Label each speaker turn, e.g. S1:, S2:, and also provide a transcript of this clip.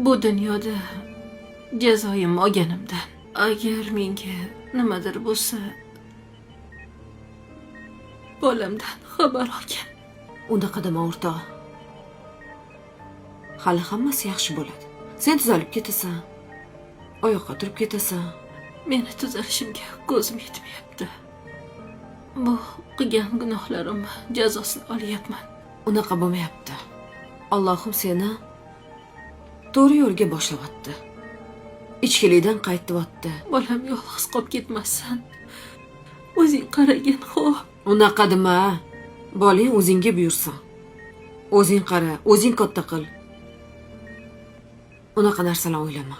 S1: Bu dunyoda jazoyim olganimdan. Agar menga nimadir bo'lsa, bolamdan xabar olgin.
S2: Unaqa dema, o'rtoq. Hali hammasi yaxshi bo'ladi. Sen tuzalib ketasan. Oyoqqa turib ketasan.
S1: Meni tuzalishimga ko'zim yetmayapti. Bu qilgan gunohlarimni jazosini olyapman.
S2: Unaqa bo'lmayapti. Allohim seni to'g'ri yo'lga boshlayapti. Ichkilikdan qaytyapti.
S1: Bolam yolg'iz qolib ketmasin. O'zing qaragin, xo'p?
S2: Unaqa dema. Bolang o'zingga buyursin. O'zing qara, o'zing katta qil. Unaqa narsalarni o'ylama.